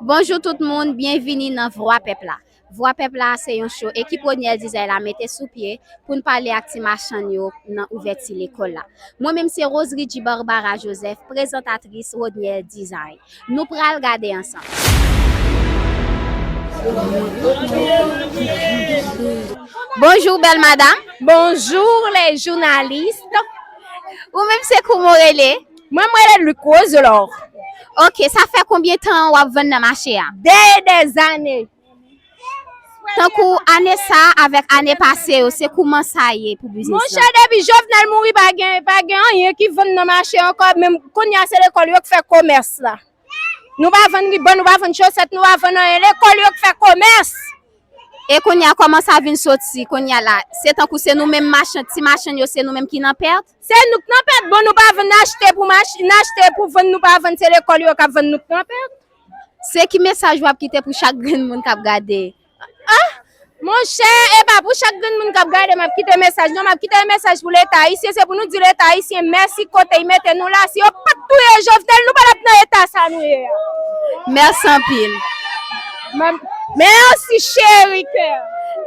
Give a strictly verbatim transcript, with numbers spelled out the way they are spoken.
Bonjou tout moun, byenvini nan Vwa Pèp la. Vwa Pèp la se yon show ekip Rodniel Design la mete sou pye pou n pale ak ti machann yo nan ouvèti lekòl la. Mwen menm se Roseridgy Barbara Joseph, prezantatris Rodniel Design. Nou pral gade ansanm. Bonjou bèl madanm. Bonjou les journalistes. Ou menm se kouman w rele? Mwen, mwen rele Luc Roselor. Ok, sa fè konbyen tan w ap vann nan mache a? Des et des années. Tankou ane sa a avèk ane pase yo, se kouman sa ye pou biznis lan? Monchè, depi Jovenel mouri, pa gen, pa gen anyen ki vann nan mache ankò, menm kounye a se lekòl yo k fè komès la. Nou pa vann riban, nou pa vann chosèt, nou pa vann anyen, lekòl yo k fè komès. E kounye a, kòman sa vin soti kounye a la? Se tankou se nou menm machann, ti machann yo, se nou menm ki nan pèt? Se nou k nan pèt, bon, nou pa vann, n achte pou mach-, n achte pou vann, nou pa vann, se lekòl yo k ap vann, nou k nan pèt. Se ki mesaj w ap kite pou chak grenn moun k ap gade? Ah! Monchè, e pa pou chak grenn moun k ap gade m ap kite mesaj, non, m ap kite mesaj pou Leta ayisyen, se pou nou di Leta ayisyen mèsi kote l mete nou la, si yo pa t touye Jovenel, nou pa t ap nan eta sa nou ye a. Mèsi anpil. Mèsi cheri kè.